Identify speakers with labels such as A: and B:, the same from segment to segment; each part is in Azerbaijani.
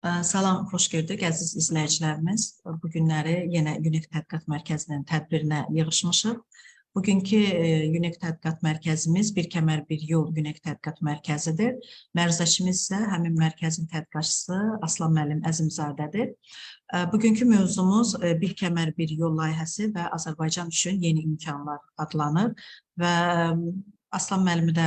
A: Salam, xoş gördük əziz izləyicilərimiz. Bu günləri yenə UNEC Tədqiqat Mərkəzinin tədbirinə yığışmışıq. Bugünkü UNEC Tədqiqat Mərkəzimiz Bir Kəmər Bir Yol UNEC Tədqiqat Mərkəzidir. Məruzəçimiz isə həmin mərkəzin tədqiqatçısı Aslan müəllim Əzimzadədir. Bugünkü mövzumuz Bir Kəmər Bir Yol layihəsi və Azərbaycan üçün yeni imkanlar adlanır və Aslan müəllimi də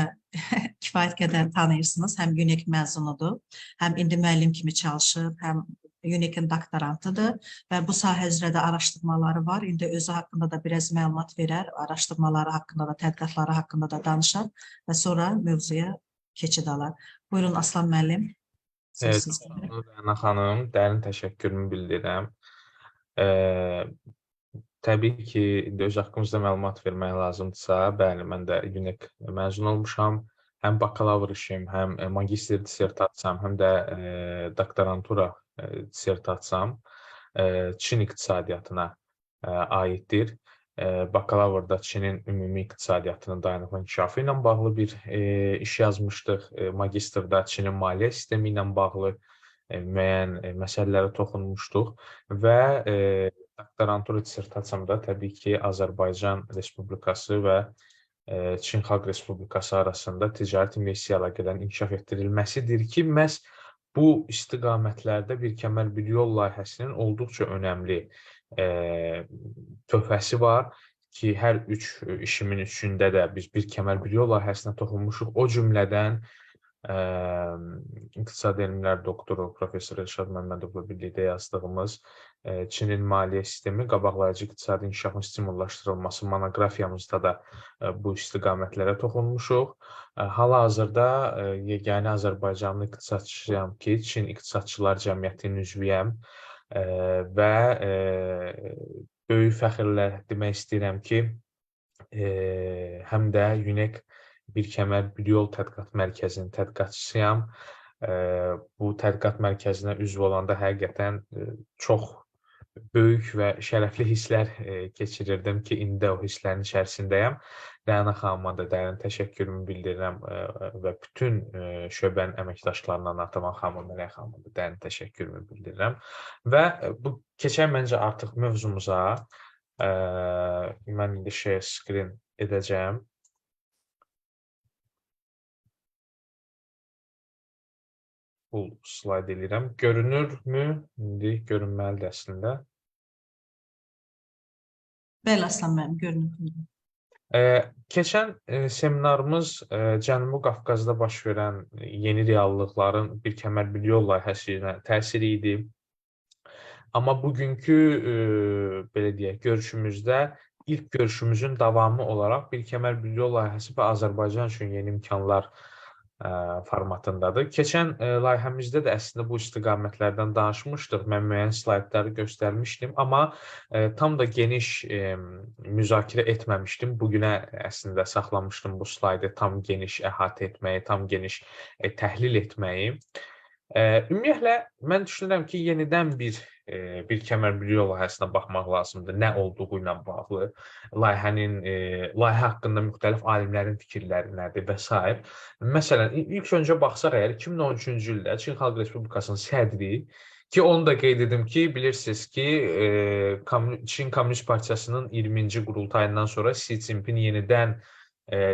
A: kifayət qədər tanıyırsınız. Həm UNEC məzunudur, həm indi müəllim kimi çalışır, həm UNEC-in doktorantıdır və bu sahə üzrə də araşdırmaları var. İndi özü haqqında da biraz məlumat verər, araşdırmaları haqqında da, tədqiqatları haqqında da danışar və sonra mövzuya keçid alar. Buyurun Aslan müəllim.
B: Söz sizdədir. Rəna xanım, dərin təşəkkürümü bildirirəm. Təbii ki, indi öz haqqımızda məlumat vermək lazımdırsa, bəli, mən də UNEC məzun olmuşam. Həm bakalavr işim, həm magistr dissertasiyam, həm də doktorantura dissertasiyam Çin iqtisadiyyatına aiddir. Bakalavrda Çinin ümumi iqtisadiyyatının dayanıqlı inkişafı ilə bağlı bir iş yazmışdıq. Magistrda Çinin maliyyə sistemi ilə bağlı müəyyən məsələlərə toxunmuşduq və doktorantura dissertasiyamda təbii ki, Azərbaycan Respublikası və Çin Xalq Respublikası arasında ticarət investisiya əlaqələrinin inkişaf etdirilməsidir ki, məhz bu istiqamətlərdə Bir Kəmər Bir Yol layihəsinin olduqca önəmli töhfəsi var ki, hər üç işimin üçündə də biz Bir Kəmər Bir Yol layihəsinə toxunmuşuq. O cümlədən İqtisad elmlər doktoru professor Elşad Məmmədovla birlikdə yazdığımız Çinin maliyyə sistemi qabaqlayıcı iqtisadi inkişafın stimullaşdırılması monoqrafiyamızda da bu istiqamətlərə toxunmuşuq. Hal-hazırda yeganə Azərbaycanlı iqtisadçıyam ki, Çin İqtisadçılar Cəmiyyətinin üzvüyəm və böyük fəxrlə demək istəyirəm ki, həm də UNEC Bir Kəmər Bir Yol Tədqiqat Mərkəzinin tədqiqatçısıyam. Bu tədqiqat mərkəzinə üzv olanda həqiqətən çox böyük və şərəfli hisslər keçirirdim ki, indi də o hisslərin içərisindəyəm. Rəna xanıma da dərin təşəkkürümü bildirirəm və bütün şöbənin əməkdaşlarına, Natavan xanıma, Mələk xanıma da dərin təşəkkürümü bildirirəm. Və bu keçək məncə artıq mövzumuza. Mən indi share screen edəcəyəm. Full slide eləyirəm. Görünürmü? İndi görünməlidir əslində.
A: Bəli, Aslan müəllim, görünür.
B: Keçən seminarımız Cənubi Qafqazda baş verən yeni reallıqların Bir Kəmər Bir Yol layihəsi ilə təsiri idi. Amma bugünkü belə deyək, görüşümüzdə ilk görüşümüzün davamı olaraq Bir Kəmər Bir Yol layihəsi və Azərbaycan üçün yeni imkanlar formatındadır. Keçən layihəmizdə də əslində bu istiqamətlərdən danışmışdıq. Mən müəyyən slaydları göstərmişdim, amma tam da geniş müzakirə etməmişdim. Bugünə əslində saxlamışdım bu slaydı tam geniş əhatə etməyi, tam geniş təhlil etməyi. Ümumiyyətlə, mən düşünürəm ki, yenidən bir Bir Kəmər Bir Yol layihəsinə baxmaq lazımdır. Nə olduğu ilə bağlı, layihənin layihə haqqında müxtəlif alimlərin fikirləri nədir və s. Məsələn, ilk öncə baxsaq əgər 2013-cü ildə Çin Xalq Respublikasının sədri, ki onu da qeyd edim ki, bilirsiniz ki, Çin Komünist Partiyasının 20-ci qurultayından sonra Xi Jinping yenidən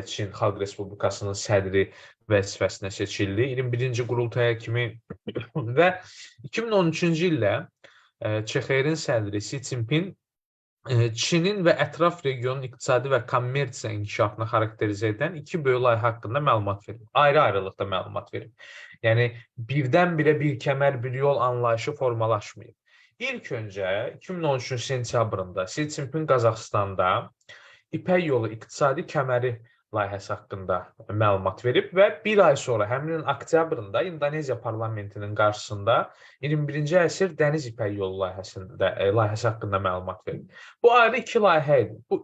B: Çin Xalq Respublikasının sədri vəzifəsinə seçildi. 21-ci qurultaya kimi və 2013-cü ildə ÇXR-in sədri Xi Jinping Çinin və ətraf regionun iqtisadi və kommersiya inkişafını xarakterizə edən iki böyük layihə haqqında məlumat verib. Ayrı-ayrılıqda məlumat verib. Yəni, birdən-birə bir kəmər, bir yol anlayışı formalaşmayıb. İlk öncə 2013-cü sentyabrında Xi Jinping Qazaxıstanda İpək yolu iqtisadi kəməri layihəsi haqqında məlumat verib və bir ay sonra, həmin ilin oktyabrında İndoneziya parlamentinin qarşısında 21-ci əsr Dəniz İpək yolu layihəsi haqqında məlumat verib. Bu ayrı iki layihə idi. Bu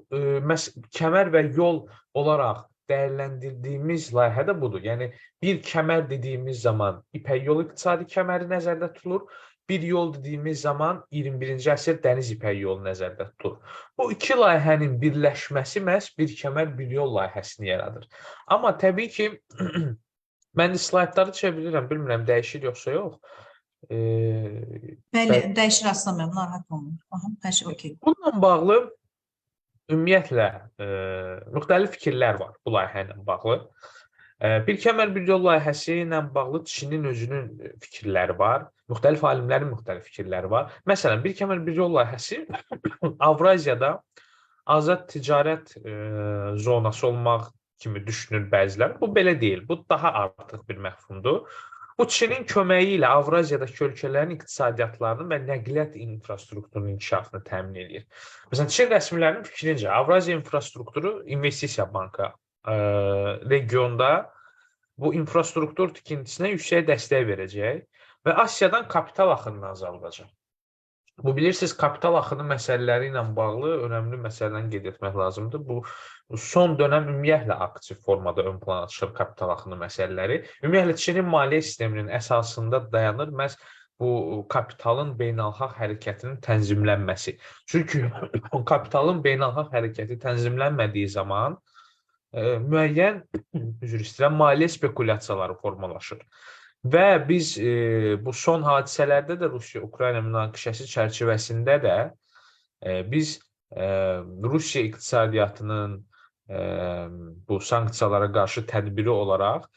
B: kəmər və yol olaraq dəyərləndirdiyimiz layihə də budur. Yəni, bir kəmər dediyimiz zaman İpək yolu iqtisadi kəməri nəzərdə tutulur. Bir yol dediyimiz zaman 21-ci əsr Dəniz İpək yolu nəzərdə tutulur. Bu iki layihənin birləşməsi məhz Bir Kəmər Bir Yol layihəsini yaradır. Amma təbii ki, mən slaydları çevirirəm, bilmirəm dəyişir yoxsa yox.
A: Bəli, dəyişir Aslan müəllim, narahat olmayın. Aha, hər şey okey.
B: Bununla bağlı ümumiyyətlə müxtəlif fikirlər var bu layihə ilə bağlı. Bir kəmər bir yol layihəsi ilə bağlı Çinin özünün fikirləri var, müxtəlif alimlərin müxtəlif fikirləri var. Məsələn, bir kəmər bir yol layihəsi Avraziyada azad ticarət zonası olmaq kimi düşünür bəzilər. Bu belə deyil. Bu daha artıq bir məfhumdur. Bu Çinin köməyi ilə Avraziyadakı ölkələrin iqtisadiyyatlarının və nəqliyyat infrastrukturunun inkişafını təmin edir. Məsələn, Çin rəsmilərinin fikrincə Avraziya İnfrastrukturu İnvestisiya Bankı regionda bu infrastruktur tikintisinə yüksək dəstək verəcək və Asiyadan kapital axınını azaldacaq. Bu bilirsiniz, kapital axını məsələləri ilə bağlı önəmli məsələni qeyd etmək lazımdır. Bu son dönəm ümumiyyətlə aktiv formada ön plana çıxır kapital axını məsələləri. Ümumiyyətlə Çinin maliyyə sisteminin əsasında dayanır məhz bu kapitalın beynəlxalq hərəkətinin tənzimlənməsi. Çünki kapitalın beynəlxalq hərəkəti tənzimlənmədiyi zaman müəyyən, üzr istəyirəm, maliyyə spekulyasiyaları formalaşır. Və biz bu son hadisələrdə də Rusiya-Ukrayna münaqişəsi çərçivəsində də biz Rusiya iqtisadiyyatının bu sanksiyalara qarşı tədbiri olaraq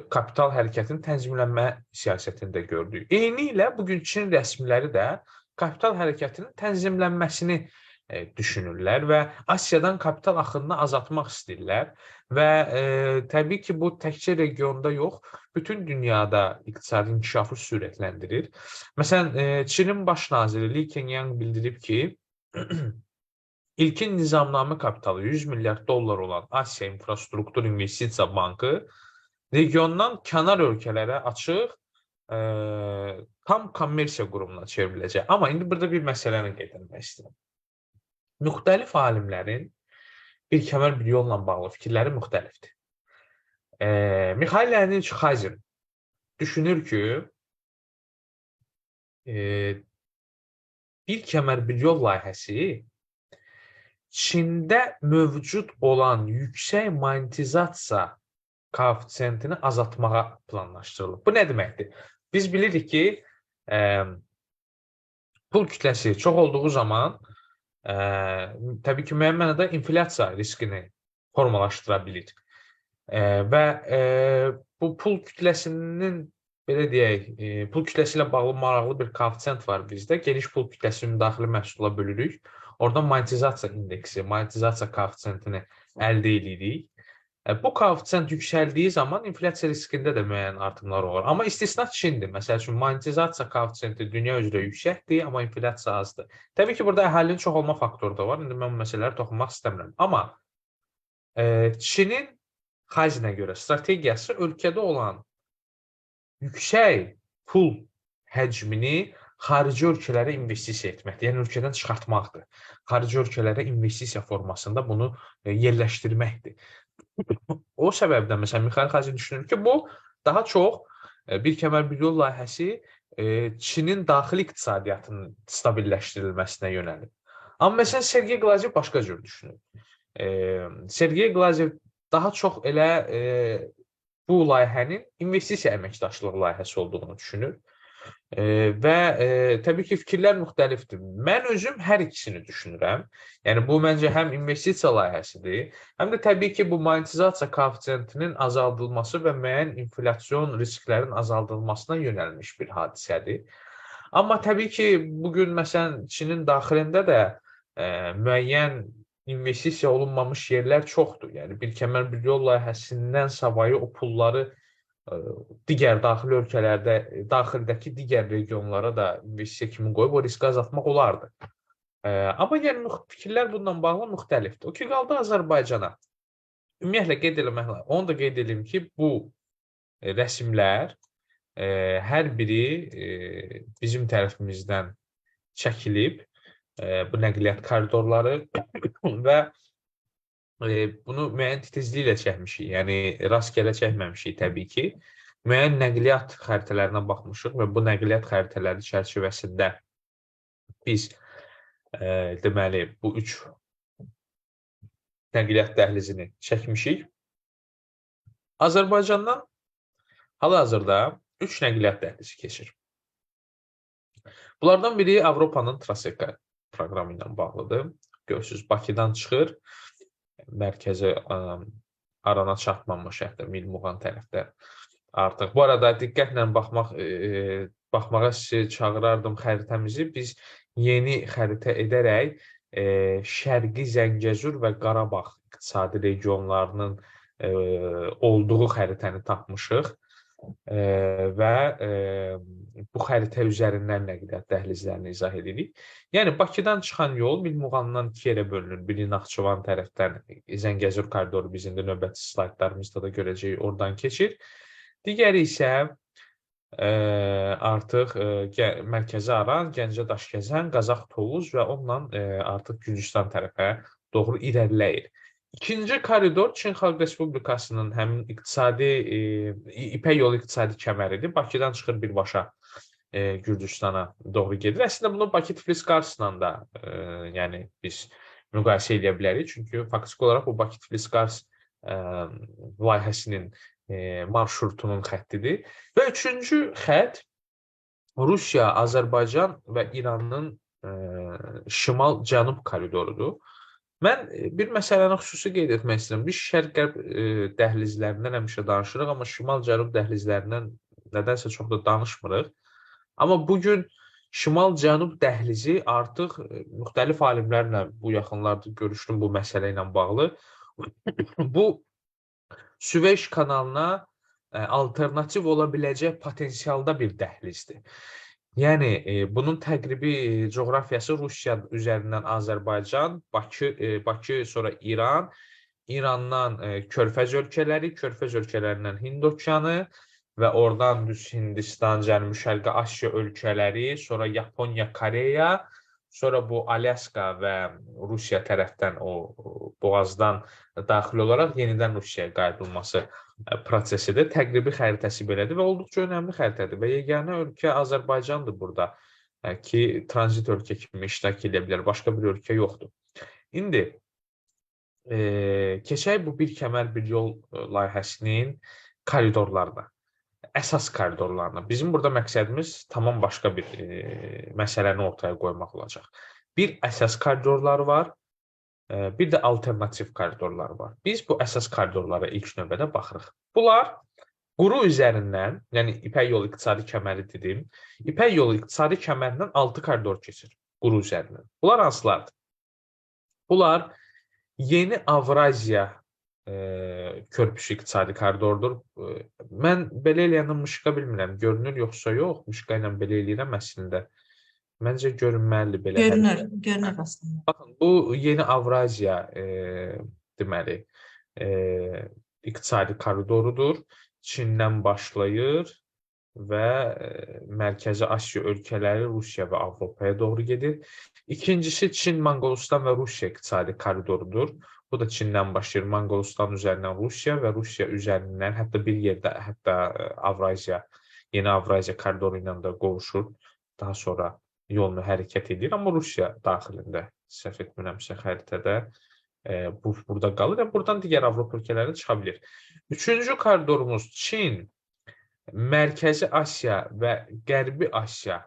B: kapital hərəkətinin tənzimlənmə siyasətini də gördük. Eyni ilə bugün Çin rəsmiləri də kapital hərəkətinin tənzimlənməsini düşünürlər və Asiyadan kapital axınını azaltmaq istəyirlər və təbii ki, bu təkcə regionda yox, bütün dünyada iqtisadi inkişafı sürətləndirir. Məsələn, Çinin baş naziri Li Kengyang bildirib ki, ilkin nizamnamə kapitalı 100 milyard dollar olan Asiya İnfrastruktur İnvestisiya Bankı regiondan kənar ölkələrə açıq tam kommersiya qurumuna çevriləcək. Amma indi burada bir məsələni qeyd etmək istəyirəm. Müxtəlif alimlərin bir kəmər bir yolla bağlı fikirləri müxtəlifdir. Mixail Leonidoviç Xazin düşünür ki, bir kəmər bir yol layihəsi Çində mövcud olan yüksək monetizasiya koeffisientini azaltmağa planlaşdırılıb. Bu nə deməkdir? Biz bilirik ki, pul kütləsi çox olduğu zaman təbii ki, müəyyən mənada inflyasiya riskini formalaşdıra bilir. Və bu pul kütləsinin, belə deyək, pul kütləsi ilə bağlı maraqlı bir koeffisient var bizdə. Geniş pul kütləsini daxili məhsula bölürük. Oradan monetizasiya indeksi, monetizasiya koeffisientini əldə edirik. Bu koeffisient yüksəldiyi zaman inflyasiya riskində də müəyyən artımlar olur. Amma istisna Çindir. Məsəl üçün, monetizasiya koeffisienti dünya üzrə yüksəkdir, amma inflyasiya azdır. Təbii ki, burada əhalinin çox olma faktoru da var. İndi mən bu məsələlərə toxunmaq istəmirəm. Amma Çinin Xazinə görə strategiyası ölkədə olan yüksək pul həcmini xarici ölkələrə investisiya etməkdir. Yəni ölkədən çıxartmaqdır. Xarici ölkələrə investisiya formasında bunu yerləşdirməkdir. O səbəbdən məsələn Mixail Xazin düşünür ki, bu daha çox bir kəmər bir yol layihəsi Çinin daxili iqtisadiyyatının stabilləşdirilməsinə yönəlir. Amma məsələn Sergey Glazyev başqa cür düşünür. Sergey Glazyev daha çox elə bu layihənin investisiya əməkdaşlığı layihəsi olduğunu düşünür. Və təbii ki, fikirlər müxtəlifdir. Mən özüm hər ikisini düşünürəm. Yəni bu məncə həm investisiya layihəsidir, həm də təbii ki, bu monetizasiya koeffisientinin azaldılması və müəyyən inflyasion risklərin azaldılmasına yönəlmiş bir hadisədir. Amma təbii ki, bu gün məsələn Çinin daxilində də müəyyən investisiya olunmamış yerlər çoxdur. Yəni bir kəmər bir yol layihəsindən savayı o pulları digər daxili ölkələrdə, daxildəki digər regionlara da investisiya kimi qoyub o riski azaltmaq olardı. Amma yəni fikirlər bununla bağlı müxtəlifdir. O ki qaldı Azərbaycana. Ümumiyyətlə qeyd eləmək lazım. Onu da qeyd edeyim ki, bu rəsimlər hər biri bizim tərəfimizdən çəkilib, bu nəqliyyat koridorları və bunu müəyyən titizliklə çəkmişik. Yəni rastgele çəkməmişik təbii ki. Müəyyən nəqliyyat xəritələrinə baxmışıq və bu nəqliyyat xəritələri çərçivəsində biz deməli bu üç nəqliyyat dəhlizini çəkmişik. Azərbaycandan hal-hazırda 3 nəqliyyat dəhlizi keçir. Bunlardan biri Avropanın Traseka proqramı ilə bağlıdır. Görürsünüz, Bakıdan çıxır, mərkəzi Arana çatmamış, hətta Milmuğan tərəfdə artıq. Bu arada diqqətlə baxmağa sizi çağırardım xəritəmizi. Biz yeni xəritə edərək Şərqi Zəngəzur və Qarabağ iqtisadi regionlarının olduğu xəritəni tapmışıq və bu xəritə üzərindən nəqliyyat dəhlizlərini izah edirik. Yəni, Bakıdan çıxan yol Milmuğandan iki yerə bölünür. Biri Naxçıvan tərəfdən Zəngəzur koridoru, biz indi növbəti slaydlarımızda da görəcəyik, oradan keçir. Digəri isə artıq Mərkəzi Aran, Gəncə, Daşkəsən, Qazax, Tovuz və onunla artıq Gürcüstan tərəfə doğru irəliləyir. İkinci koridor Çin Xalq Respublikasının həmin iqtisadi, İpək yolu iqtisadi kəməridir. Bakıdan çıxır birbaşa Gürcüstana doğru gedir. Əslində bunu Bakı-Tiflis-Qarsla da yəni biz müqayisə edə bilərik. Çünki faktiki olaraq bu Bakı-Tiflis-Qars layihəsinin marşrutunun xəttidir. Və üçüncü xətt Rusiya, Azərbaycan və İranın şimal-cənub koridorudur. Mən bir məsələni xüsusi qeyd etmək istəyirəm. Biz şərq-qərb dəhlizlərindən həmişə danışırıq, amma şimal-cənub dəhlizlərindən nədənsə çox da danışmırıq. Amma bugün şimal-cənub dəhlizi artıq müxtəlif alimlərlə bu yaxınlarda görüşdüm bu məsələ ilə bağlı. Bu Süveyş kanalına alternativ ola biləcək potensialda bir dəhlizdir. Yəni, bunun təqribi coğrafiyası Rusiya üzərindən Azərbaycan, Bakı, sonra İran, İrandan Körfəz ölkələri, Körfəz ölkələrindən Hind okeanı və oradan düz Hindistan, Cənubi-Şərqi Asiya ölkələri, sonra Yaponiya, Koreya, sonra bu Alyaska və Rusiya tərəfdən o boğazdan daxil olaraq yenidən Rusiyaya qayıdılması prosesidir. Təqribi xəritəsi belədir və olduqca önəmli xəritədir və yeganə ölkə Azərbaycandır burada ki, tranzit ölkə kimi iştirak edə bilər. Başqa bir ölkə yoxdur. İndi keçək bu bir kəmər bir yol layihəsinin koridorlarına, əsas koridorlarına. Bizim burada məqsədimiz tamam başqa bir məsələni ortaya qoymaq olacaq. Bir əsas koridorları var, bir də alternativ koridorlar var. Biz bu əsas koridorlara ilk növbədə baxırıq. Bunlar quru üzərindən, yəni İpək yolu iqtisadi kəməri dedim, İpək yolu iqtisadi kəmərindən 6 koridor keçir quru üzərindən. Bunlar hansılardır? Bunlar Yeni Avraziya körpüsü iqtisadi koridordur. Mən belə eləyəndə mışqa bilmirəm, görünür yoxsa yox, mışqa ilə belə eləyirəm əslində. Məncə görünməlidir belə.
A: Görünür, görünür əslində.
B: Baxın, bu Yeni Avraziya deməli iqtisadi koridorudur. Çindən başlayır və Mərkəzi Asiya ölkələri Rusiya və Avropaya doğru gedir. İkincisi Çin, Monqolistan və Rusiya iqtisadi koridorudur. Bu da Çindən başlayır, Monqolistan üzərindən Rusiya və Rusiya üzərindən hətta bir yerdə, hətta Avraziya, Yeni Avraziya koridoru ilə də qovuşur. Daha sonra yolunu hərəkət edir, amma Rusiya daxilində, səhv etmirəmsə xəritədə bu burada qalır və buradan digər Avropa ölkələrinə çıxa bilir. Üçüncü koridorumuz Çin, Mərkəzi Asiya və Qərbi Asiya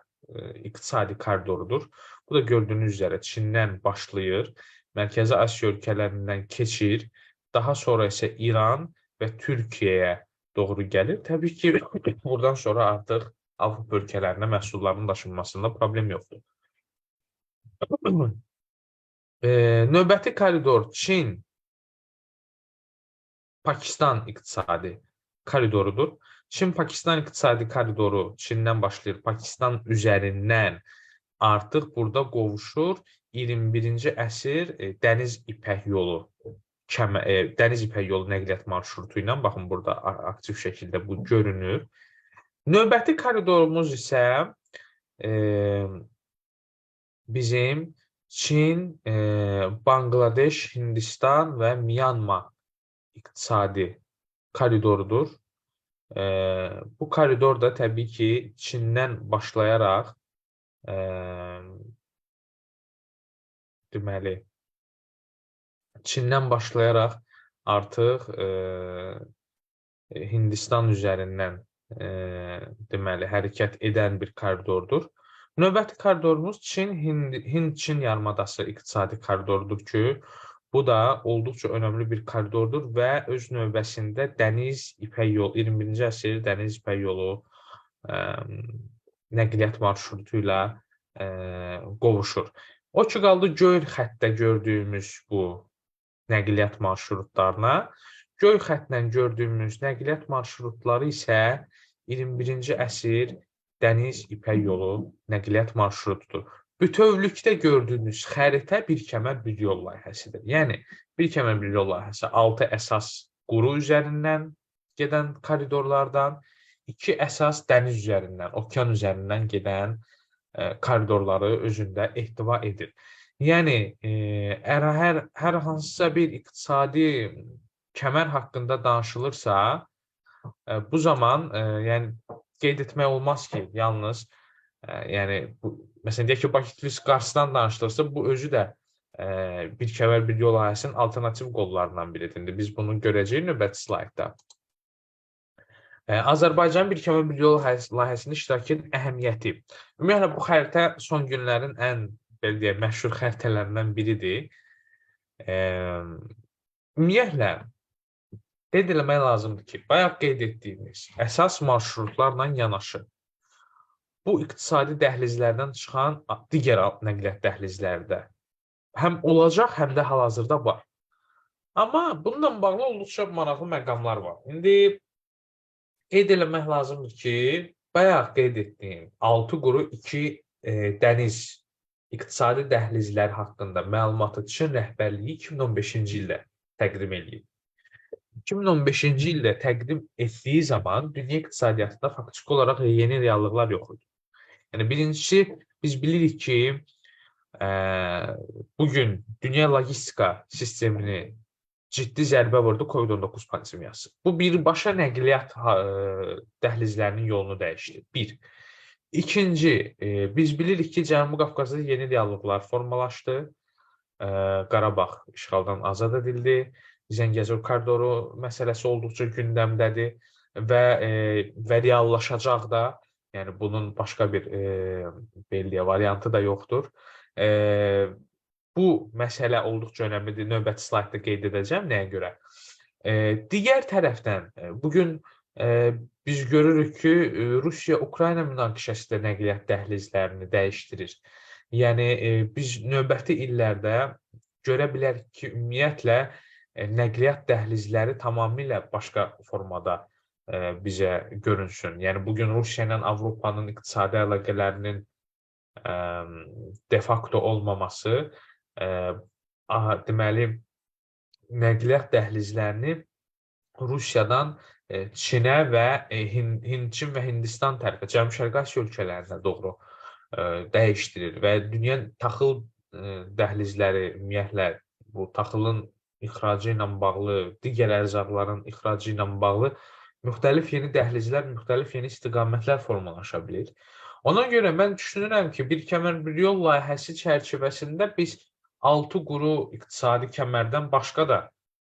B: iqtisadi koridorudur. Bu da gördüyünüz üzrə Çindən başlayır, Mərkəzi Asiya ölkələrindən keçir, daha sonra isə İran və Türkiyəyə doğru gəlir. Təbii ki, buradan sonra artıq Avropa ölkələrinə məhsulların daşınmasında problem yoxdur. Növbəti koridor Çin, Pakistan iqtisadi koridorudur. Çin-Pakistan iqtisadi koridoru Çindən başlayır, Pakistan üzərindən artıq burada qovuşur 21-ci əsr dəniz ipək yolu, dəniz ipək yolu nəqliyyat marşrutu ilə, baxın burada aktiv şəkildə bu görünür. Növbəti koridorumuz isə bizim Çin, Bangladeş, Hindistan və Myanma iqtisadi koridorudur. Bu koridor da təbii ki, Çindən başlayaraq deməli, Çindən başlayaraq artıq Hindistan üzərindən deməli, hərəkət edən bir koridordur. Növbəti koridorumuz Çin, Hind-Çin yarımadası iqtisadi koridorudur ki, bu da olduqca önəmli bir koridordur və öz növbəsində dəniz İpək yolu, 21-ci əsr dəniz İpək yolu nəqliyyat marşrutu ilə qovuşur. O ki qaldı göy xəttdə gördüyümüz bu nəqliyyat marşrutlarına, göy xəttlə gördüyümüz nəqliyyat marşrutları isə 21-ci əsr dəniz İpək yolu nəqliyyat marşrutudur. Bütövlükdə gördüyünüz xəritə bir kəmər bir yol layihəsidir. Yəni bir kəmər bir yol layihəsi 6 əsas quru üzərindən gedən koridorlardan, 2 əsas dəniz üzərindən, okean üzərindən gedən koridorları özündə ehtiva edir. Yəni hər hansısa bir iqtisadi kəmər haqqında danışılırsa, bu zaman yəni qeyd etmək olmaz ki, yalnız yəni bu, məsələn deyək ki, Bakı-Tiflis-Qarsdan danışılırsa, bu özü də bir kəmər bir yol layihəsinin alternativ qollarından biridir. İndi biz bunu görəcəyik növbəti slaydda. Azərbaycan bir kəmər bir yol layihəsində iştirakının əhəmiyyəti. Ümumiyyətlə bu xəritə son günlərin ən belə deyək məşhur xəritələrindən biridir. Ümumiyyətlə qeyd eləmək lazımdır ki, bayaq qeyd etdiyimiz əsas marşrutlarla yanaşı bu iqtisadi dəhlizlərdən çıxan digər nəqliyyat dəhlizləri də həm olacaq, həm də hal-hazırda var. Amma bununla bağlı olduqca maraqlı məqamlar var. İndi qeyd eləmək lazımdır ki, bayaq qeyd etdiyim 6 quru 2 dəniz iqtisadi dəhlizləri haqqında məlumatı Çin rəhbərliyi 2015-ci ildə təqdim eləyib. 2015-ci ildə təqdim etdiyi zaman dünya iqtisadiyyatında faktiki olaraq yeni reallıqlar yox idi. Yəni birincisi biz bilirik ki, bugün dünya logistika sistemini ciddi zərbə vurdu COVID-19 pandemiyası. Bu birbaşa nəqliyyat dəhlizlərinin yolunu dəyişdi. Bir. İkinci, biz bilirik ki, Cənubi Qafqazda yeni reallıqlar formalaşdı. Qarabağ işğaldan azad edildi. Zəngəzur koridoru məsələsi olduqca gündəmdədir və reallaşacaq da. Yəni bunun başqa bir belə deyək, variantı da yoxdur. Bu məsələ olduqca önəmlidir. Növbəti slaydda qeyd edəcəm nəyə görə. Digər tərəfdən bugün biz görürük ki, Rusiya-Ukrayna münaqişəsi də nəqliyyat dəhlizlərini dəyişdirir. Yəni biz növbəti illərdə görə bilərik ki, ümumiyyətlə nəqliyyat dəhlizləri tamamilə başqa formada bizə görünsün. Yəni bugün Rusiya ilə Avropanın iqtisadi əlaqələrinin de facto olmaması deməli nəqliyyat dəhlizlərini Rusiyadan Çinə və Hindçin və Hindistan tərəfə, Cənubi-Şərqi Asiya ölkələrinə doğru dəyişdirir və dünya taxıl dəhlizləri, ümumiyyətlə bu taxılın ixracı ilə bağlı, digər ərzaqların ixracı ilə bağlı müxtəlif yeni dəhlizlər, müxtəlif yeni istiqamətlər formalaşa bilir. Ona görə mən düşünürəm ki, bir kəmər bir yol layihəsi çərçivəsində biz 6 quru iqtisadi kəmərdən başqa da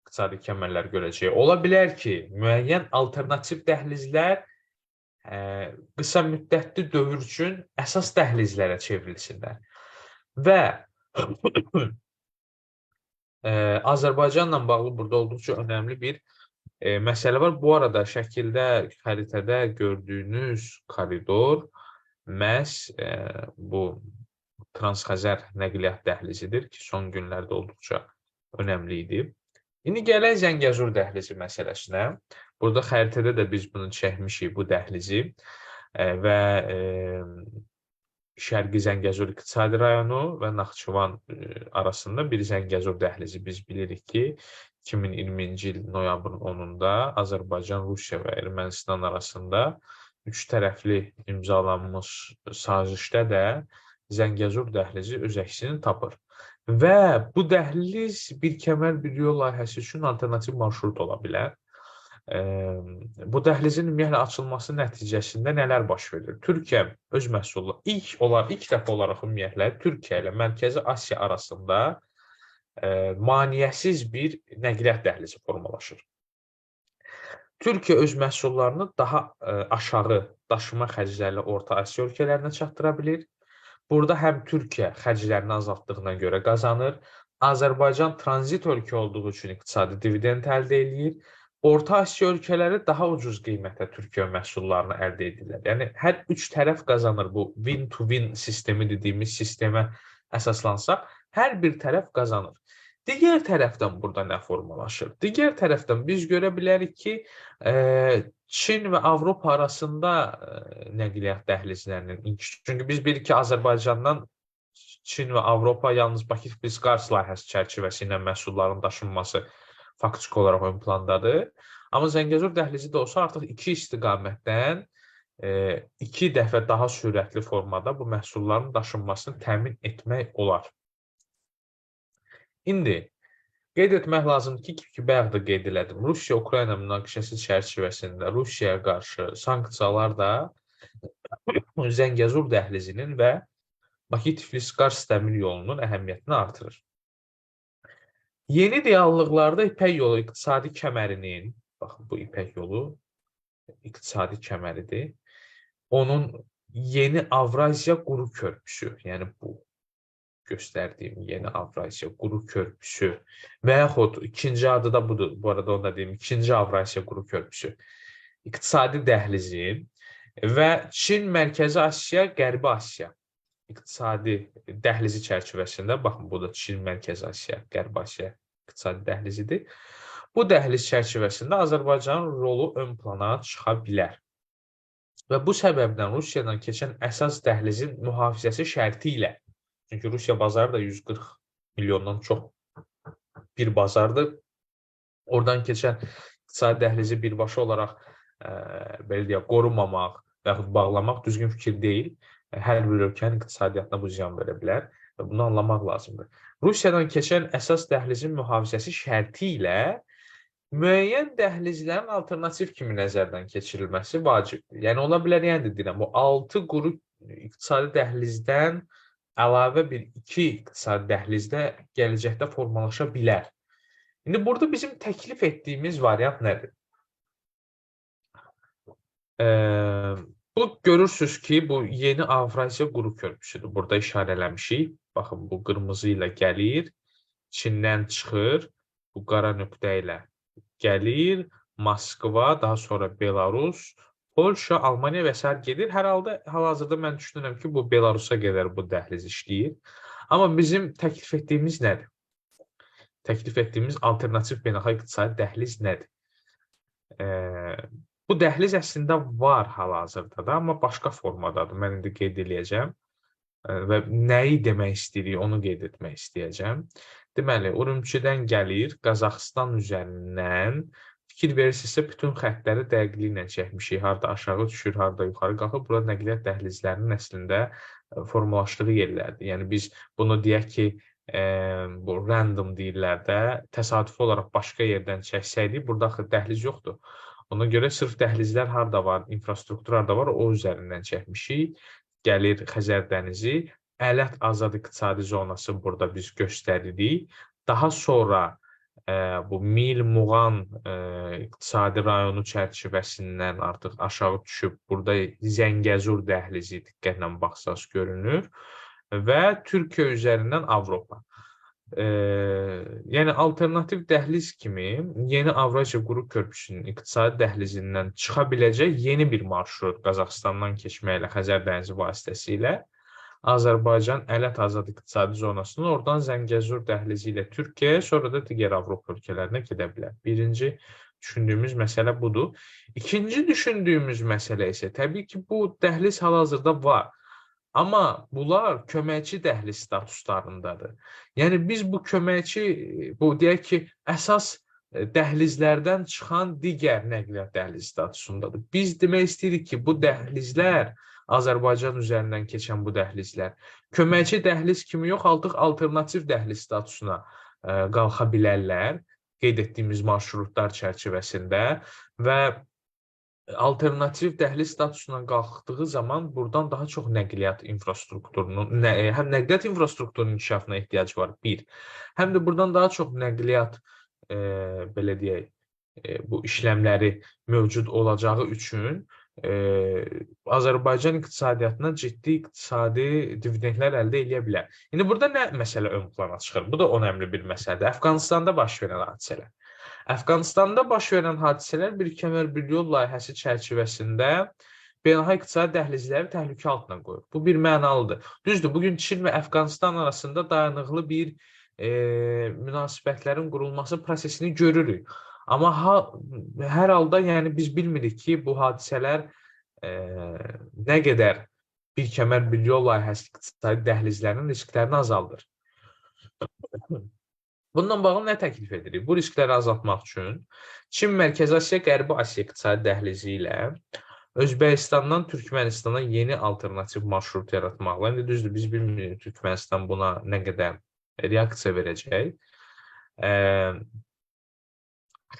B: iqtisadi kəmərlər görəcəyik. Ola bilər ki, müəyyən alternativ dəhlizlər qısa müddətli dövr üçün əsas dəhlizlərə çevrilsinlər. Və Azərbaycanla bağlı burada olduqca önəmli bir məsələ var. Bu arada şəkildə, xəritədə gördüyünüz koridor məhz bu Transxəzər nəqliyyat dəhlizidir ki, son günlərdə olduqca önəmli idi. İndi gələk Zəngəzur dəhlizi məsələsinə. Burada xəritədə də biz bunu çəkmişik, bu dəhlizi və Şərqi Zəngəzur İqtisadi Rayonu və Naxçıvan arasında bir Zəngəzur dəhlizi biz bilirik ki, 2020-ci il noyabrın 10-da Azərbaycan, Rusiya və Ermənistan arasında üç tərəfli imzalanmış sazişdə də Zəngəzur dəhlizi öz əksini tapır. Və bu dəhliz bir kəmər bir yol layihəsi üçün alternativ marşrut ola bilər. Bu dəhlizin ümumiyyətlə açılması nəticəsində nələr baş verir? Türkiyə öz məhsullu ilk dəfə olaraq ümumiyyətlə Türkiyə ilə Mərkəzi Asiya arasında maneəsiz bir nəqliyyat dəhlizi formalaşır. Türkiyə öz məhsullarını daha aşağı daşıma xərcləri Orta Asiya ölkələrinə çatdıra bilir. Burada həm Türkiyə xərclərini azaltdığına görə qazanır, Azərbaycan tranzit ölkə olduğu üçün iqtisadi dividend əldə eləyir. Orta Asiya ölkələri daha ucuz qiymətə Türkiyə məhsullarını əldə edirlər. Yəni hər üç tərəf qazanır, bu win-to-win sistemi dediyimiz sistemə əsaslansaq, hər bir tərəf qazanır. Digər tərəfdən burada nə formalaşır? Digər tərəfdən biz görə bilərik ki, Çin və Avropa arasında nəqliyyat dəhlizlərinin inkişafı. Çünki biz bilirik ki, Azərbaycandan Çin və Avropa yalnız Bakı-Tiflis-Qars layihəsi çərçivəsi ilə məhsulların daşınması faktiki olaraq ön plandadır. Amma Zəngəzur dəhlizi də olsa artıq iki istiqamətdən iki dəfə daha sürətli formada bu məhsulların daşınmasını təmin etmək olar. İndi qeyd etmək lazımdır ki, bayaq da qeyd elədim, Rusiya-Ukrayna münaqişəsi çərçivəsində Rusiyaya qarşı sanksiyalar da Zəngəzur dəhlizinin və Bakı-Tiflis-Qars dəmir yolunun əhəmiyyətini artırır. Yeni reallıqlarda İpək yolu iqtisadi kəmərinin, baxın bu İpək yolu iqtisadi kəməridir, onun yeni Avraziya quru körpüsü, yəni bu göstərdiyim yeni Avrasiya quru körpüsü və yaxud ikinci adı da budur, bu arada onu da deyim, ikinci Avrasiya quru körpüsü iqtisadi dəhlizi və Çin, Mərkəzi Asiya, Qərbi Asiya iqtisadi dəhlizi çərçivəsində, baxın, bu da Çin, Mərkəzi Asiya, Qərbi Asiya iqtisadi dəhlizidir. Bu dəhliz çərçivəsində Azərbaycanın rolu ön plana çıxa bilər. Və bu səbəbdən Rusiyadan keçən əsas dəhlizin mühafizəsi şərti ilə, çünki Rusiya bazarı da 140 milyondan çox bir bazardır. Oradan keçən iqtisadi dəhlizi birbaşa olaraq belə deyək, qorumamaq və yaxud bağlamaq düzgün fikir deyil. Hər bir ölkənin iqtisadiyyatına bu ziyan verə bilər və bunu anlamaq lazımdır. Rusiyadan keçən əsas dəhlizin mühafizəsi şərti ilə müəyyən dəhlizlərin alternativ kimi nəzərdən keçirilməsi vacibdir. Yəni, ola bilər, yəni deyirəm, bu 6 quru iqtisadi dəhlizdən əlavə bir 2 iqtisadi dəhlizdə gələcəkdə formalaşa bilər. İndi burada bizim təklif etdiyimiz variant nədir? Bu görürsünüz ki, bu yeni Avrasiya quru körpüsüdür. Burada işarələmişik. Baxın, bu qırmızı ilə gəlir, Çindən çıxır, bu qara nöqtə ilə gəlir, Moskva, daha sonra Belarus, Polşa, Almaniya və sair gedir. Hər halda, hal-hazırda mən düşünürəm ki, bu Belarusa qədər bu dəhliz işləyir. Amma bizim təklif etdiyimiz nədir? Təklif etdiyimiz alternativ beynəlxalq iqtisadi dəhliz nədir? Bu dəhliz əslində var hal-hazırda da, amma başqa formadadır. Mən indi qeyd eləyəcəm və nəyi demək istəyirik, onu qeyd etmək istəyəcəm. Deməli, Urumçidən gəlir, Qazaxıstan üzərindən. Fikir verirsinizsə, bütün xəttləri dəqiqliklə çəkmişik. Harda aşağı düşür, harda yuxarı qalxır. Burada nəqliyyat dəhlizlərinin əslində formalaşdığı yerlərdir. Yəni, biz bunu deyək ki, bu random deyirlər də, təsadüfi olaraq başqa yerdən çəksəydik, burada axı dəhliz yoxdur. Ona görə sırf dəhlizlər harda var, infrastruktur harda var, o üzərindən çəkmişik. Gəlir Xəzər dənizi, Ələt Azad İqtisadi Zonası burada biz göstəririk. Daha sonra bu Mil-Muğan iqtisadi rayonu çərçivəsindən artıq aşağı düşüb, burada Zəngəzur dəhlizi diqqətlə baxsaz görünür və Türkiyə üzərindən Avropa. Yəni, alternativ dəhliz kimi yeni Avrasiya quru körpüsünün iqtisadi dəhlizindən çıxa biləcək yeni bir marşrut Qazaxıstandan keçməklə Xəzər dənizi vasitəsilə Azərbaycan Ələt Azad İqtisadi Zonasının oradan Zəngəzur dəhlizi ilə Türkiyəyə, sonra da digər Avropa ölkələrinə gedə bilər. Birinci düşündüyümüz məsələ budur. İkinci düşündüyümüz məsələ isə təbii ki, bu dəhliz hal-hazırda var. Amma bunlar köməkçi dəhliz statuslarındadır. Yəni, biz bu köməkçi, bu deyək ki, əsas dəhlizlərdən çıxan digər nəqliyyat dəhlizi statusundadır. Biz demək istəyirik ki, bu dəhlizlər, Azərbaycan üzərindən keçən bu dəhlizlər, köməkçi dəhliz kimi yox, artıq alternativ dəhliz statusuna qalxa bilərlər qeyd etdiyimiz marşrutlar çərçivəsində və alternativ dəhliz statusuna qalxdığı zaman buradan daha çox nəqliyyat infrastrukturunun, həm nəqliyyat infrastrukturunun inkişafına ehtiyac var, bir, həm də buradan daha çox nəqliyyat, belə deyək, bu işləmləri mövcud olacağı üçün Azərbaycan iqtisadiyyatına ciddi iqtisadi dividendlər əldə eləyə bilər. İndi burada nə məsələ ön plana çıxır? Bu da önəmli bir məsələdir. Əfqanıstanda baş verən hadisələr. Əfqanıstanda baş verən hadisələr Bir kəmər bir yol layihəsi çərçivəsində beynəlxalq iqtisadi dəhlizləri təhlükə altına qoyur. Bu bir mənalıdır. Düzdür, bugün Çin və Əfqanıstan arasında dayanıqlı bir münasibətlərin qurulması prosesini görürük. Amma hər halda, yəni biz bilmirik ki, bu hadisələr nə qədər Bir kəmər bir yol layihəsi iqtisadi dəhlizlərinin risklərini azaldır. Bununla bağlı nə təklif edirik? Bu riskləri azaltmaq üçün Çin Mərkəzi Asiya, Qərbi Asiya iqtisadi dəhlizi ilə Özbəkistandan Türkmənistana yeni alternativ marşrut yaratmaqla. İndi düzdür, biz bilmirik Türkmənistan buna nə qədər reaksiya verəcək.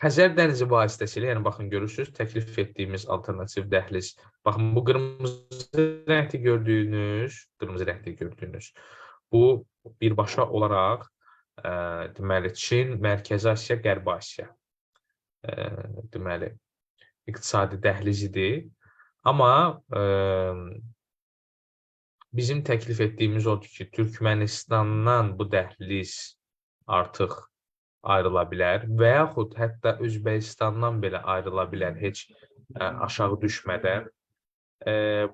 B: Xəzər dənizi vasitəsilə, yəni baxın görürsünüz, təklif etdiyimiz alternativ dəhliz. Baxın bu qırmızı rəngdə gördüyünüz, bu birbaşa olaraq deməli Çin, Mərkəzi Asiya, Qərbi Asiya deməli iqtisadi dəhlizidir. Amma bizim təklif etdiyimiz odur ki, Türkmənistandan bu dəhliz artıq ayrıla bilər və yaxud hətta Özbəkistandan belə ayrıla bilər, heç aşağı düşmədən.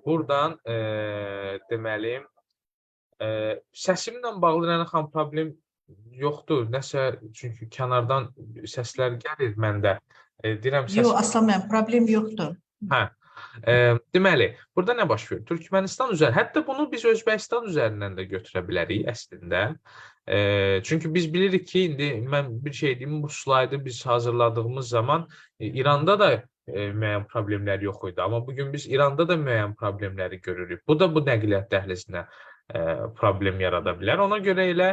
B: Buradan deməli, səsimlə bağlı Rəna xanım problem yoxdur. Nəsə, çünki kənardan səslər gəlir məndə. Deyirəm, səs...
A: Yox, Aslan müəllim, problem yoxdur.
B: Hə. Deməli, burada nə baş verir? Türkmənistan üzərində, hətta bunu biz Özbəkistan üzərindən də götürə bilərik əslində. Çünki biz bilirik ki, indi mən bir şey deyim, bu slaydı biz hazırladığımız zaman İranda da müəyyən problemlər yox idi. Amma bugün biz İranda da müəyyən problemləri görürük. Bu da bu nəqliyyat dəhlizinə problem yarada bilər. Ona görə elə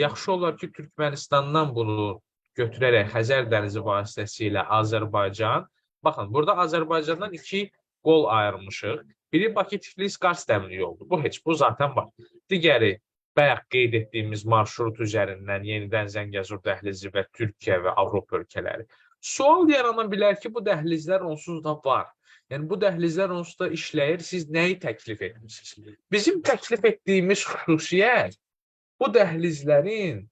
B: yaxşı olar ki, Türkmənistandan bunu götürərək Xəzər dənizi vasitəsilə Azərbaycan, baxın, burada Azərbaycandan iki qol ayırmışıq. Biri Bakı-Tiflis-Qars dəmir yoludur. Bu heç, bu zaten var. Digəri, bayaq qeyd etdiyimiz marşrut üzərindən yenidən Zəngəzur dəhlizi və Türkiyə və Avropa ölkələri. Sual yarana bilər ki, bu dəhlizlər onsuz da var. Yəni, bu dəhlizlər onsuz da işləyir. Siz nəyi təklif etmişsiniz? Bizim təklif etdiyimiz xüsusiyyət bu dəhlizlərin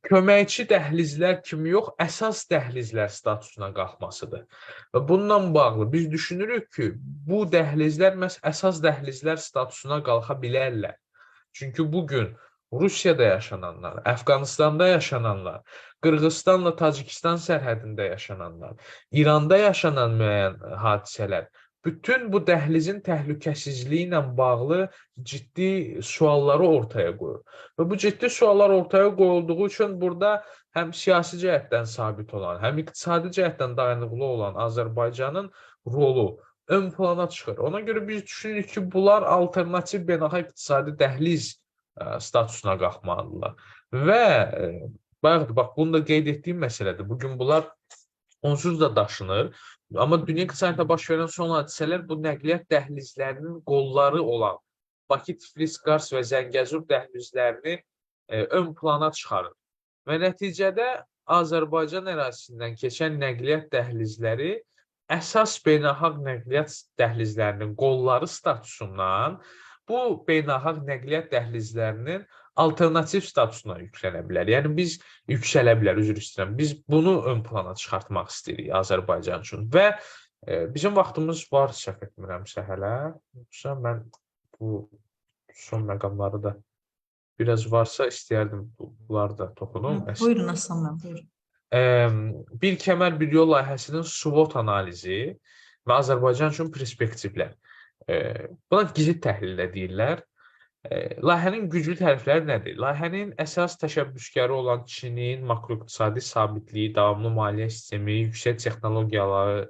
B: köməkçi dəhlizlər kimi yox, əsas dəhlizlər statusuna qalxmasıdır. Və bununla bağlı biz düşünürük ki, bu dəhlizlər məhz əsas dəhlizlər statusuna qalxa bilərlər. Çünki bugün Rusiyada yaşananlar, Əfqanıstanda yaşananlar, Qırğızstanla Tacikistan sərhədində yaşananlar, İranda yaşanan müəyyən hadisələr, bütün bu dəhlizin təhlükəsizliyi ilə bağlı ciddi sualları ortaya qoyur. Və bu ciddi suallar ortaya qoyulduğu üçün burada həm siyasi cəhətdən sabit olan, həm iqtisadi cəhətdən dayanıqlı olan Azərbaycanın rolu ön plana çıxır. Ona görə biz düşünürük ki, bunlar alternativ beynəlxalq iqtisadi dəhliz statusuna qalxmalıdırlar. Və bayaq, bax, bunu da qeyd etdiyim məsələdir. Bugün bunlar onsuz da daşınır. Amma dünya iqtisadiyyatında baş verən son hadisələr bu nəqliyyat dəhlizlərinin qolları olan Bakı, Tiflis, Qars və Zəngəzur dəhlizlərini ön plana çıxarır. Və nəticədə Azərbaycan ərazisindən keçən nəqliyyat dəhlizləri əsas beynəlxalq nəqliyyat dəhlizlərinin qolları statusundan bu beynəlxalq nəqliyyat dəhlizlərinin alternativ statusuna yüklənə bilər. Yəni biz yüksələ bilər, üzr istəyirəm. Biz bunu ön plana çıxartmaq istəyirik Azərbaycan üçün. Və bizim vaxtımız var, səhv etmirəmsə hələ. Yoxsa mən bu son məqamları da biraz varsa istəyərdim bunları da toxunum.
A: Buyurun Aslan müəllim, buyurun.
B: Bir kəmər bir yol layihəsinin SWOT analizi və Azərbaycan üçün perspektivlər. Buna gizli təhlil də deyirlər. Layihənin güclü tərəfləri nədir? Layihənin əsas təşəbbüskarı olan Çinin makroiqtisadi sabitliyi, davamlı maliyyə sistemi, yüksək texnologiyaları,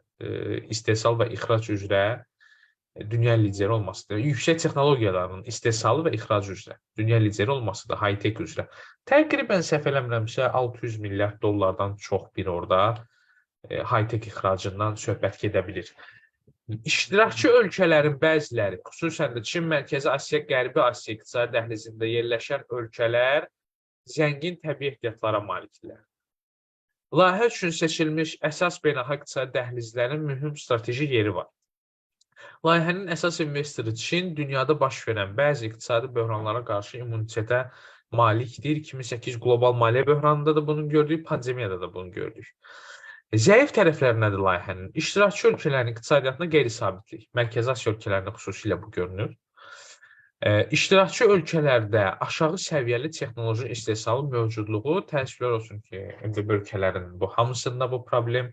B: istehsal və ixrac üzrə dünya lideri olmasıdır. Yüksək texnologiyaların istehsalı və ixracı üzrə dünya lideri olmasıdır, high-tech üzrə. Təqribən səhv eləmirəmsə 600 milyard dollardan çox bir orada high-tech ixracından söhbət gedə bilir. İştirakçı ölkələrin bəziləri, xüsusən də Çin, Mərkəzi Asiya, Qərbi Asiya iqtisadi dəhlizində yerləşən ölkələr zəngin təbii ehtiyatlara malikdirlər. Layihə üçün seçilmiş əsas beynəlxalq iqtisadi dəhlizlərin mühüm strateji yeri var. Layihənin əsas investoru Çin dünyada baş verən bəzi iqtisadi böhranlara qarşı immunitetə malikdir. 2008 qlobal maliyyə böhranında da bunu gördük, pandemiyada da bunu gördük. Zəif tərəfləri nədir layihənin? İştirakçı ölkələrin iqtisadiyyatında qeyri-sabitlik. Mərkəzi Asiya ölkələrində xüsusilə bu görünür. İştirakçı ölkələrdə aşağı səviyyəli texnoloji istehsalın mövcudluğu, təəssüflər olsun ki, MDB ölkələrinin bu hamısında bu problem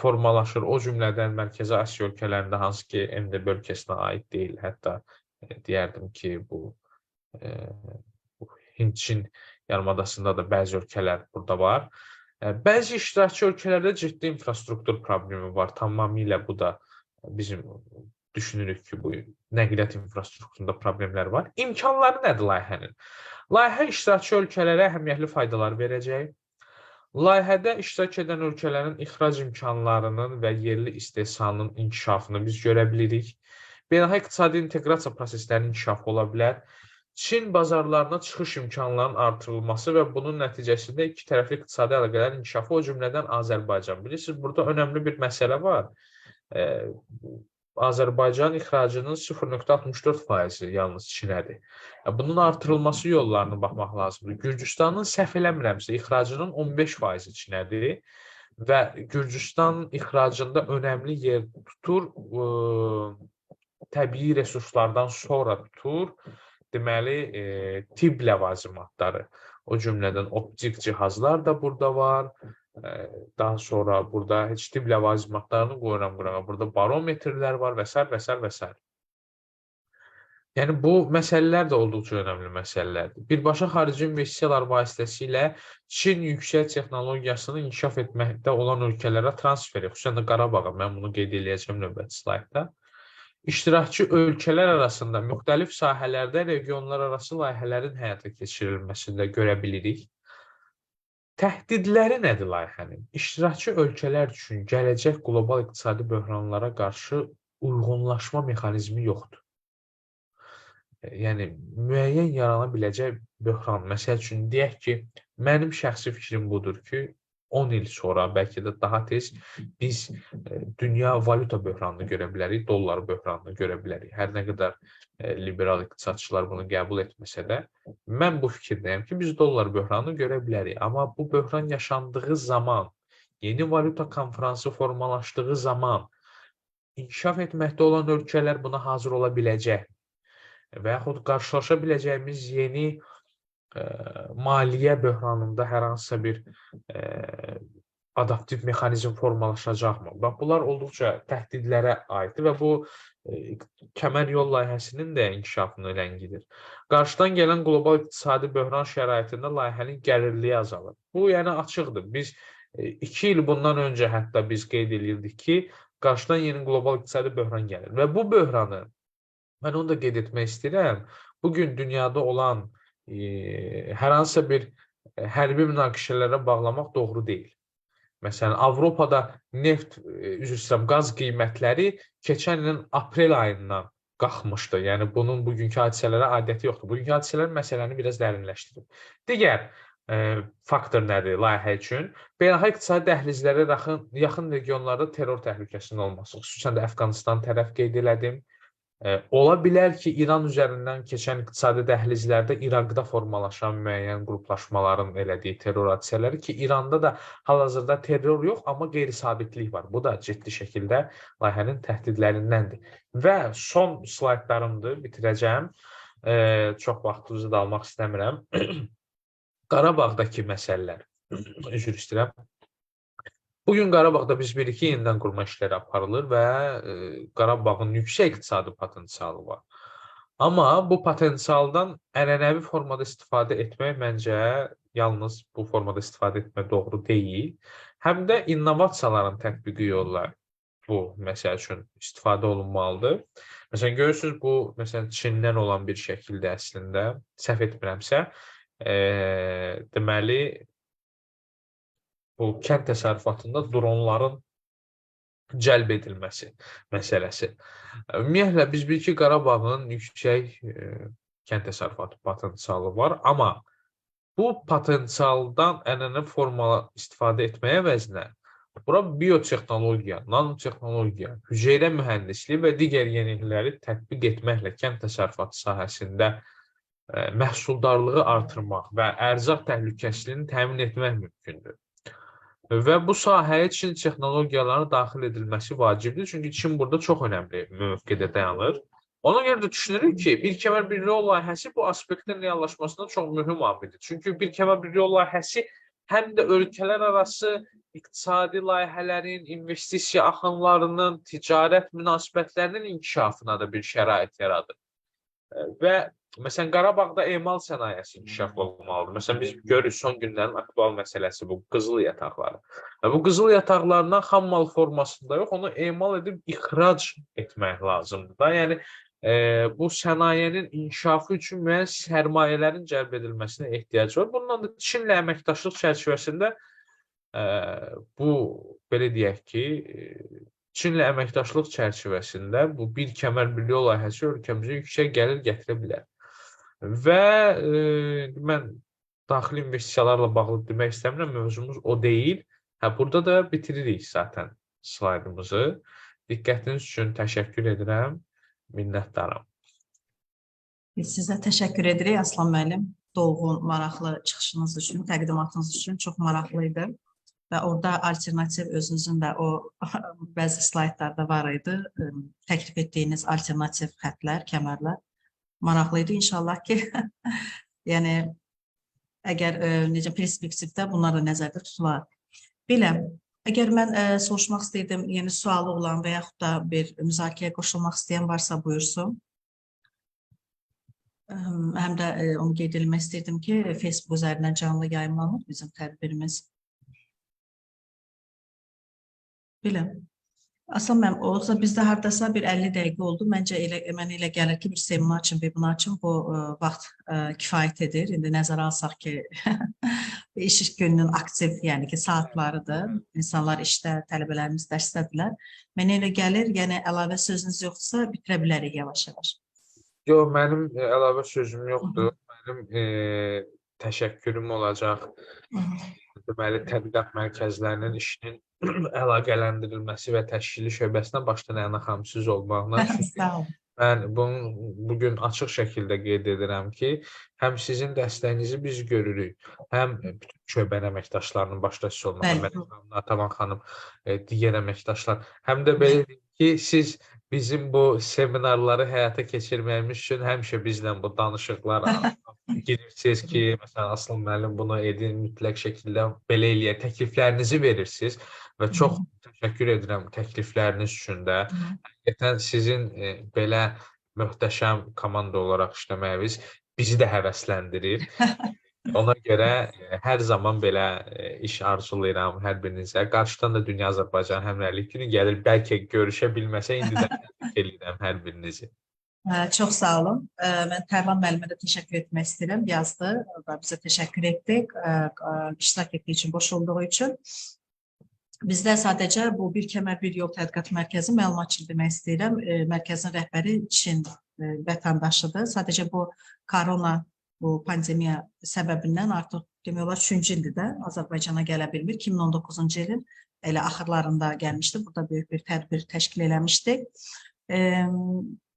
B: formalaşır. O cümlədən Mərkəzi Asiya ölkələrində, hansı ki MDB ölkəsinə aid deyil, hətta deyərdim ki, bu Hindçin yarımadasında da bəzi ölkələr burada var. Bəzi iştirakçı ölkələrdə ciddi infrastruktur problemi var. Tamamilə bu da bizim düşünürük ki, bu nəqliyyat infrastrukturunda problemlər var. İmkanları nədir layihənin? Layihə iştirakçı ölkələrə əhəmiyyətli faydalar verəcək. Layihədə iştirak edən ölkələrin ixrac imkanlarının və yerli istehsalının inkişafını biz görə bilirik. Beynəlxalq iqtisadi inteqrasiya proseslərinin inkişafı ola bilər. Çin bazarlarına çıxış imkanlarının artırılması və bunun nəticəsində iki tərəfli iqtisadi əlaqələrin inkişafı, o cümlədən Azərbaycan. Bilirsiniz, burada önəmli bir məsələ var. Azərbaycan ixracının 0,64% yalnız Çinədir. Bunun artırılması yollarına baxmaq lazımdır. Gürcüstanın, səhv eləmirəmsə, ixracının 15% Çinədir və Gürcüstan ixracında önəmli yer tutur, təbii resurslardan sonra tutur, deməli, tibb ləvazimatları, o cümlədən optik cihazlar da burada var. Daha sonra burada heç tibb ləvazimatlarını qoyuram qırağa. Burada barometrlər var və sair və sair və sair. Yəni bu məsələlər də olduqca önəmli məsələlərdir. Birbaşa xarici investisiyalar vasitəsilə Çin yüksək texnologiyasını inkişaf etməkdə olan ölkələrə transferi, xüsusən də Qarabağa, mən bunu qeyd eləyəcəm növbəti slaydda. İştirakçı ölkələr arasında müxtəlif sahələrdə regionlar arası layihələrin həyata keçirilməsində görə bilirik. Təhdidləri nədir layihənin? İştirakçı ölkələr üçün gələcək qlobal iqtisadi böhranlara qarşı uyğunlaşma mexanizmi yoxdur. Yəni, müəyyən yarana biləcək böhran. Məsəl üçün, deyək ki, mənim şəxsi fikrim budur ki, 10 il sonra, bəlkə də daha tez biz dünya valyuta böhranını görə bilərik, dollar böhranını görə bilərik. Hər nə qədər liberal iqtisadçılar bunu qəbul etməsə də, mən bu fikirdəyəm ki, biz dollar böhranını görə bilərik. Amma bu böhran yaşandığı zaman, yeni valyuta konfransı formalaşdığı zaman inkişaf etməkdə olan ölkələr buna hazır ola biləcək və yaxud qarşılaşa biləcəyimiz yeni maliyyə böhranında hər hansısa bir adaptiv mexanizm formalaşacaqmı? Bax, bunlar olduqca təhdidlərə aiddir və bu kəmər yol layihəsinin də inkişafını ləngidir. Qarşıdan gələn qlobal iqtisadi böhran şəraitində layihənin gəlirliyi azalır. Bu, yəni açıqdır. Biz 2 il bundan öncə hətta biz qeyd edirdik ki, qarşıdan yeni qlobal iqtisadi böhran gəlir və bu böhranı, mən onu da qeyd etmək istəyirəm, bugün dünyada olan hər hansısa bir hərbi münaqişələrə bağlamaq doğru deyil. Məsələn, Avropada neft, üzr istəyirəm, qaz qiymətləri keçən ilin aprel ayından qalxmışdı. Yəni, bunun bugünkü hadisələrə aidiyyəti yoxdur. Bugünkü hadisələr məsələni biraz dərinləşdirib. Digər faktor nədir layihə üçün? Beynəlxalq iqtisadi dəhlizlərə yaxın regionlarda terror təhlükəsinin olması. Xüsusən də Əfqanistan tərəf qeyd elədim. Ola bilər ki, İran üzərindən keçən iqtisadi dəhlizlərdə İraqda formalaşan müəyyən qruplaşmaların elədiyi terror hadisələri ki, İranda da hal-hazırda terror yox, amma qeyri-sabitlik var. Bu da ciddi şəkildə layihənin təhdidlərindəndir. Və son slaydlarımdır, bitirəcəm. Çox vaxtınızı da almaq istəmirəm. Qarabağdakı məsələlər, üzr istəyirəm. Bugün Qarabağda biz bilirik ki, yenidən qurma işləri aparılır və Qarabağın yüksək iqtisadi potensialı var. Amma bu potensialdan ənənəvi formada istifadə etmək məncə yalnız bu formada istifadə etmək doğru deyil. Həm də innovasiyaların tətbiqi yolları bu məsəl üçün istifadə olunmalıdır. Məsələn, görürsünüz, bu məsələn, Çindən olan bir şəkildə əslində, səhv etmirəmsə, deməli, bu kənd təsərrüfatında dronların cəlb edilməsi məsələsi. Ümumiyyətlə, biz bilirik ki, Qarabağın yüksək kənd təsərrüfatı potensialı var, amma bu potensialdan ənənə formala istifadə etməyə əvəzinə Bura biotexnologiya, nanotexnologiya, hüceyrə mühəndisliyi və digər yenilikləri tətbiq etməklə kənd təsərrüfatı sahəsində məhsuldarlığı artırmaq və ərzaq təhlükəsizliyini təmin etmək mümkündür. Və bu sahəyə Çin texnologiyalarının daxil edilməsi vacibdir. Çünki Çin burada çox önəmli mövqedə dayanır. Ona görə də düşünürük ki, Bir kəmər bir yol layihəsi bu aspektin reallaşmasında çox mühüm amildir. Çünki Bir kəmər bir yol layihəsi həm də ölkələr arası iqtisadi layihələrin, investisiya axınlarının, ticarət münasibətlərinin inkişafına da bir şərait yaradır. Və məsələn, Qarabağda emal sənayesi inkişaf olmalıdır. Məsələn, biz görürük son günlərin aktual məsələsi bu qızıl yataqları. Və bu qızıl yataqlarından xam mal formasında yox, onu emal edib ixrac etmək lazımdır da. Yəni bu sənayenin inkişafı üçün müəyyən sərmayələrin cəlb edilməsinə ehtiyac var. Bununla da Çinlə əməkdaşlıq çərçivəsində bu belə deyək ki, Çinlə əməkdaşlıq çərçivəsində bu Bir kəmər bir yol layihəsi ölkəmizə yüksək gəlir gətirə bilər. Və mən daxili investisiyalarla bağlı demək istəmirəm, mövzumuz o deyil. Hə, burada da bitiririk zaten slaydımızı. Diqqətiniz üçün təşəkkür edirəm, minnətdaram.
A: Biz sizə təşəkkür edirik Aslan müəllim. Dolğun, maraqlı çıxışınız üçün, təqdimatınız üçün çox maraqlı idi. Və orada alternativ özünüzün də o bəzi slaydlarda var idi. Təklif etdiyiniz alternativ xətlər, kəmərlər maraqlı idi. İnşallah ki, yəni əgər necə perspektivdə bunlar da nəzərdə tutular. Belə, əgər mən soruşmaq istəyirdim, yəni sualı olan və yaxud da bir müzakirəyə qoşulmaq istəyən varsa buyursun. Həm də onu qeyd etmək istəyirdim ki, Facebook üzərindən canlı yayımlanır bizim tədbirimiz. Belə. Aslan müəllim, olsa bizdə hardasa bir 50 dəqiqə oldu. Məncə elə mənə elə gəlir ki, bir seminar üçün, webinar üçün bu vaxt kifayət edir. İndi nəzərə alsaq ki, iş gününün aktiv, yəni ki, saatlarıdır. İnsanlar işdə, tələbələrimiz dərsdədirlər. Mənə elə gəlir, yəni əlavə sözünüz yoxdursa bitirə bilərik yavaş-yavaş.
B: Yox, mənim əlavə sözüm yoxdur. Mənim təşəkkürüm olacaq. Deməli, tədqiqat mərkəzlərinin işinin əlaqələndirilməsi və təşkili şöbəsinə başda Rəna xanım siz olmaqla.
A: Sağ olun.
B: Mən bunu bugün açıq şəkildə qeyd edirəm ki, həm sizin dəstəyinizi biz görürük, həm bütün şöbənin əməkdaşlarının başda siz olmaqla, Mələk xanım, Natavan xanım, digər əməkdaşlar, həm də belə deyim ki, siz bizim bu seminarları həyata keçirməyimiz üçün həmişə bizlə bu danışıqlar girirsiniz ki, məsələn, Aslan müəllim bunu edin, mütləq şəkildə belə eləyək, təkliflərinizi verirsiniz və çox təşəkkür edirəm təklifləriniz üçün də. Həqiqətən sizin belə möhtəşəm komanda olaraq işləməyiniz bizi də həvəsləndirir. Ona görə hər zaman belə iş arzulayıram hər birinizə. Qarşıdan da Dünya Azərbaycan Həmrəylik Günü gəlir. Bəlkə görüşə bilməsə indidən təbrik eləyirəm hər birinizi.
A: Çox sağ olun. Mən Tərlan müəllimə də təşəkkür etmək istəyirəm. Yazdı və bizə təşəkkür etdik. İştirak etdiyi üçün, qoşulduğu üçün. Bizdə sadəcə bu Bir Kəmər Bir Yol Tədqiqat Mərkəzi məlumat üçün demək istəyirəm. Mərkəzin rəhbəri Çin vətəndaşıdır. Sadəcə bu korona, bu pandemiya səbəbindən artıq demək olar 3-cü ildir də Azərbaycana gələ bilmir. 2019-cu ilin elə axırlarında gəlmişdi. Burada böyük bir tədbir təşkil eləmişdik.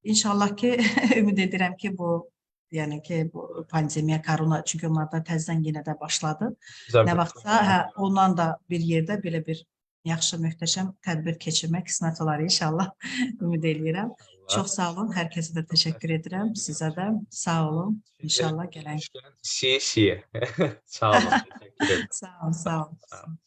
A: İnşallah ki, ümid edirəm ki, bu yəni ki, bu pandemiya, korona, çünki onlarda təzədən yenə də başladı. Nə vaxtsa, hə, ondan da bir yerdə belə bir yaxşı, möhtəşəm tədbir keçirmək qismət olar inşallah. Ümid eləyirəm. Çox sağ olun. Hər kəsə də təşəkkür edirəm. Sizə də sağ olun. İnşallah gələn.
B: Siyə. Sağ olun.
A: Sağ olun, sağ olun. Sağ olun.